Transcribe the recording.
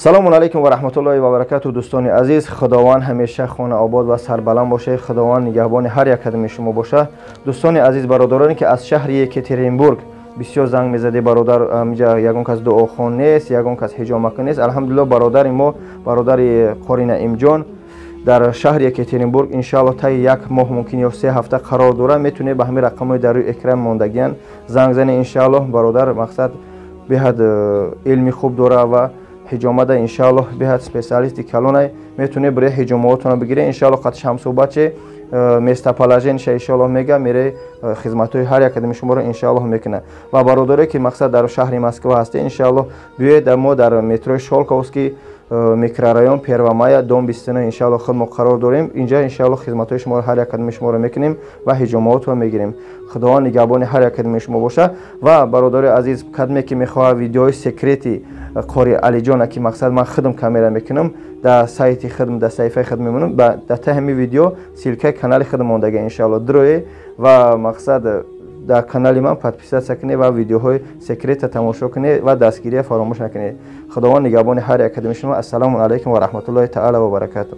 Салому алайкум ва раҳматуллоҳи ва баракату, дӯстони азиз. Худованд ҳамеша хонаобод ва сарбаланд боша. Худованд нигаҳбони ҳар як қадами шумо боша. Дӯстони азиз, бародароне ки аз шаҳри Екатеринбург бисёр занг мезаде, бародар, инҷа ягон кас дуохон нест, ягон кас ҳиҷомакун нест. Алҳамдулилло, бародари мо, бародари қори Наимҷон дар шаҳри Екатеринбург, иншаалло, таи як моҳ мумкин ё 3 ҳафта қарор дорад. Метавонед ба ҳамин рақамҳои дар рӯи экран мондагиян занг занед. Иншааллоҳ, бародар, мақсад, беҳад илми хуб дора ва ҳиҷомада, иншааллоҳ, беҳад специалисти калонай. Метавонед биред, ҳиҷомаотонро бигиред. Иншаалло, қатиш ҳамсӯҳбат ше, местоположениша, иншааллоҳ, мега мере, хизматҳои ҳар як кадами шуморо, иншааллоҳ, мекунад. Ва бародаре ки, мақсад, дар шаҳри Москва ҳастед, иншааллоҳ, биёед, мо дар метрои Щёлковский, микрорайон Первомая, дом 29, иншаалло, худ мо қарор дорем инҷа. Иншаалло, хизматҳои шуморо, ҳар як кадами шуморо мекунем ва ҳиҷомаотро мегирем. Худованд нигаҳбони ҳар як кадами шумо боша. Ва бародари азиз, кадме ки мехоҳад видеои секрети қори Алиҷона, ки, мақсад, ман худам камера мекунам, дар сайти худам, дар саҳифаи худ мемонам, дар таи ҳамин видео ссылкаи канали худам мондага. Иншаалло, дурое ва, мақсад, дар канали ман подписаться кунед ва видеоҳои секрета тамошо кунед ва дастгирия фаромӯш накунед. Худованд нигаҳбони ҳар як кадами шумо. Ассалому алайкум ва раҳматуллоҳи таала ва баракату.